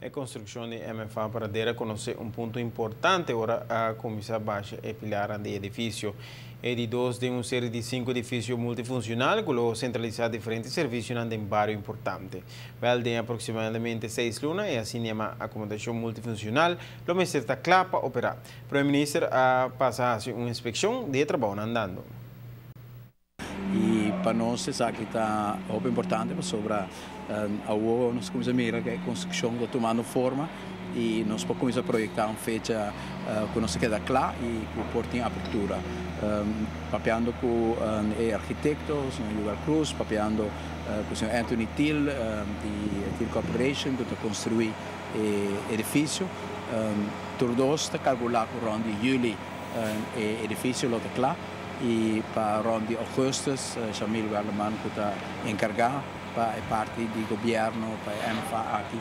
E construccion di MFA Paradera a conoce un punto importante ora a cuminsa basha e pilarnan di edificio. E di dos den un serie di cinco edificio multifuncional cu lo centralisa diferente servicionan den bario importante. Wel den aproximadamente 6 luna e asina yama acomodacion multifuncional lo mester ta cla pa opera. Prome Minister a pasa haci un inspeccion di e trabounan andando. Y pa nos esaki ta hopi importante pasobra awo nos cuminsa mira cu e construccion ta tumando forma y nos por cuminsa proyecta un fecha cu nos keda cla y cu por tin apertura. Papiando cu e arkitecto, señor Yugal Cruz, papiando cu señor Anthony Thiel di Thiel Corporation, cu ta construi e edificio. Tur dos ta calcula cu rond di juli e edificio lo ta cla y pa rond di augustus, Shamil Werleman, cu ta encarga pa e parti di gobierno, pa e MFA aki,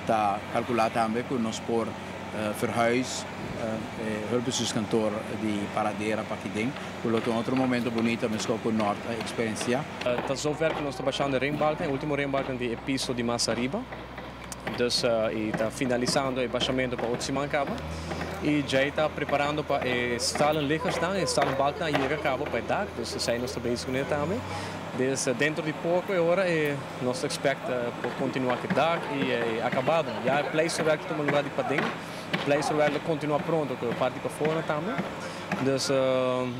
ta calcula tambe cu nos por verhuis hulpbestuurskantoor di Paradera pa aki. Por lo tanto, otro momento bunita, mas cu Noord a experiencia. Tot zover cu nos ta bashando ringbalken, e ultimo ringbalken di piso di mas ariba. Dus ta finalisando e bashamento pa otro siman caba. Y ya ta preparando pa e stalen liggers dan, e stalen balken yega caba pa e dak. Dus esey nos ta bezig cu ne tambe. Dus dentro di poco awor nos ta expect pa continua cu e dak y acabado. Ya e pleisterwerk ta tuma luga di paden. Pleisterwerk ta continua pronto cu e parti pafor tambe. Dus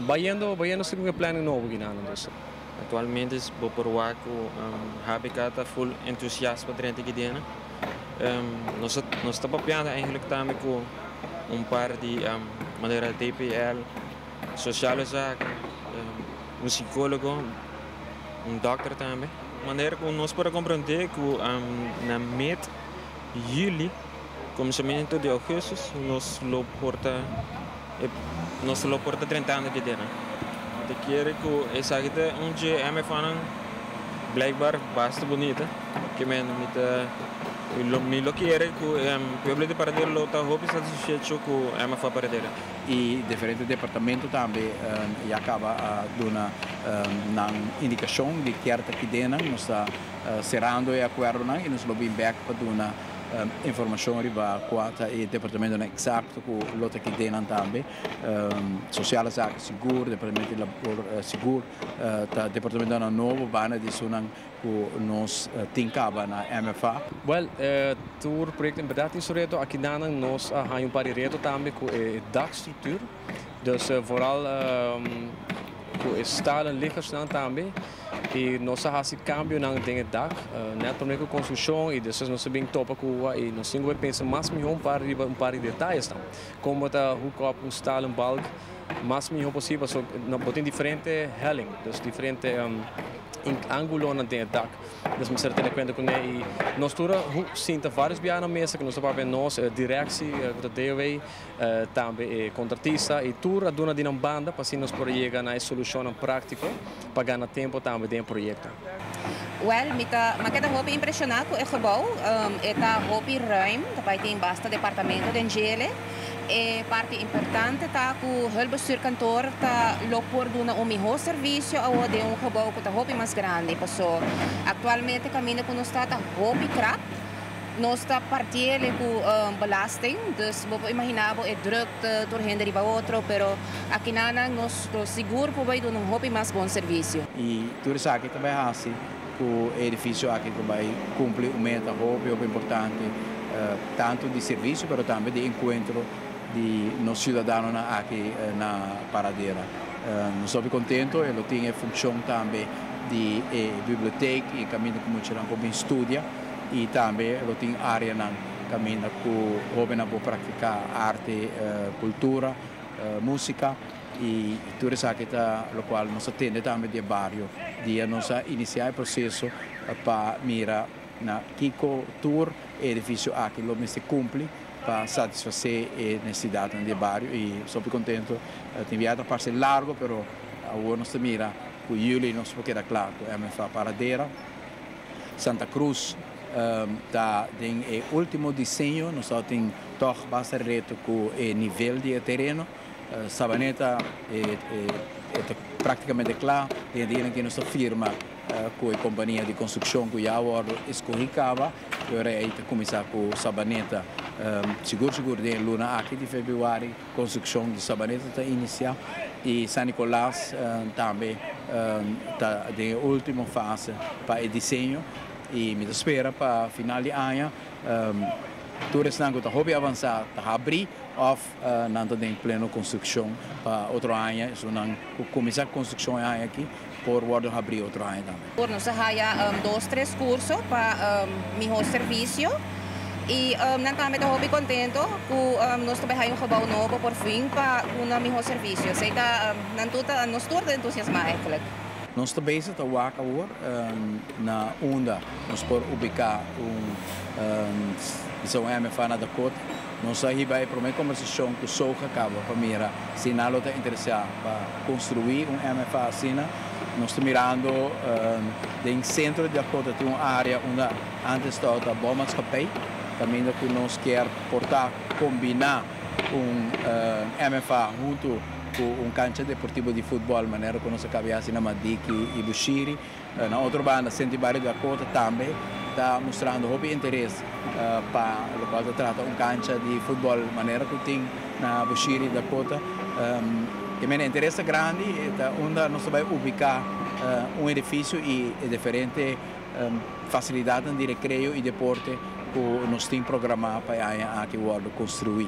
bayendo segun e planning nobo aki nan. Dus. Actualmente bo por wak cu HBK ta full entusiasmo drenta aki den. Nos ta papiando eigenlijk tambe cu un par di manera DPL, sociale zaken, un psicologo, un dokter tambe. Manera cu nos por comprende cu na mid juli, cuminsamento di augustus, nos lo por ta drentando aki den. Mi ta kere cu esaki ta un di MFA blijkbaar basta bunita. Kiermen mi lo kier cu pueblo di Paradera lo ta hopi satisfecho cu MFA Paradera. Y diferente departamento tambe ya caba a duna nan indicacion di kier ta aki den. Nos ta cerando e acuerdo y nos lo bin back pa duna informacion riba cua ta e departamento exacto cu lo ta aki den tambe. Sociale zaken sigur, departamento di labor sigur, ta departamento nobo banda di esunnan cu nos tin caba na MFA. Well, tur proyecto en berdad tin su reto. Aki nan nos a un par di reto tambe cu e dakstructuur. Dus vooral cu e stalen liggers nan tambe. Y nos a haci cambio nan den e dak, net pa cu construccion y despues nos a bin topa cu y nos tin cu pensa mas miho un par di detaye nan. Con ta hook up un stalen balk mas miho posibel, so no tin diferente helling, dus diferente angulo nan den e dak. Dus mester tene cuenta cu y nos tur a sinta varios biaha na mesa cu nos papia nos directie, cu DOW, tambe contratista y tur a duna di nan banda pa asina nos por yega na solucion practico pa gana tempo tambe den proyecto. Well, mi a keda hopi impresiona cu e gebouw. E ta hopi ruim, daarbij tin basta departamento den dje. E parti importante ta cu hulpbestuurkantoor ta lo por duna un miho servicio awo den un gebouw cu ta hopi mas grandi. Paso actualmente caminda cu nos ta hopi krap. Nos ta partiendo cu belasting, dus bo por imagina bo e drukte tur hende riba otro, pero aki nan nos sigur por bay duna un hopi mas bon servicio. Y tur esaki tambe haci cu e edificio aki ta bay cumpli un meta hopi, hopi importante, tanto di servicio, pero tambe di encuentro di nos ciudadanonan aki na Paradera. Nos ta contento, e tin funcion tambe di biblioteca y caminda cu muchanan por studia y tambe e tin area nan caminda cu hobennan por practica arte, cultura, musica y tur esaki ta locual nos a tende tambe di bario di nos a inicia e proceso pa mira na kico tur edificio aki lo mester cumpli pa satisface e necesidad di bario y super contento. Tin biaha parce largo, pero awor nos mira cu juli nos por keda cla cu MFA Paradera. Santa Cruz ta den e ultimo diseño, nos tin toch basta reto cu e nivel di tereno. Savaneta ta practicamente cla, den dia cu nos firma. Ku e kompania di konstrukshon ku ya a wòrdu eskohí kaba, i ora ei ta kuminsá ku Sabaneta. Sigur sigur den e luna aki di febrüari konstrukshon di Sabaneta ta inisiá i San Nicolas tambe ta den e último fase pa e diseño i mi ta spera pa final di aña tur esnan ku ta hopi avansá ta habrí òf nan ta den pleno konstrukshon pa otro aña, esunnan ku kuminsá konstrukshon e aña aki por wòrdu habrí otro aña tambe. Por nos a haya dos tres kurso pa mihó servisio i nan tambe ta hopi kontento ku nos ta bai haya un gebou nobo por fin pa duna mihó servisio. Esei ta nan tur ta nos tur ta entusiasmá eigentlik. Nos ta bezig ta wak awor na unda nos por ubiká un bisa un MFA na Dakota. Nos a hiba e promé kombersashon ku SOGA kaba pa mira si nan lo ta interesá pa konstruí un MFA asina. Nos ta mirando den sentro di Dakota tin un área unda ántes tabata bouwmaatschappij, kaminda ku nos kier por ta kombiná un MFA huntu ku un kancha deportivo di futbòl manera ku nos a kaba hasi na Madiki i Bushiri. Na otro banda, Sentro di Bario Dakota tambe ta mustrando hopi interes pa lokual ta trata un kancha di futbòl manera ku tin na Bushiri Dakota. E mene interes ta grandi, ta unda nos ta bai ubiká un edifisio i e diferente fasilidatnan di rekreo i deporte ku nos tin programá pa e aña aki wòrdu konstruí.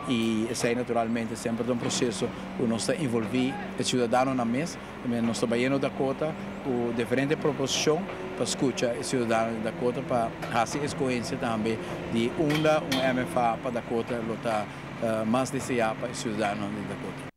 I esei naturalmente semper ta un proseso ku nos ta involví e siudadanonan mes. Nos ta bayendo Dakota ku diferente proposishon pa skucha e siudadano di Dakota pa hasi eskohensia tambe di unda un MFA pa Dakota lo ta mas deseá pa e siudadanonan di Dakota.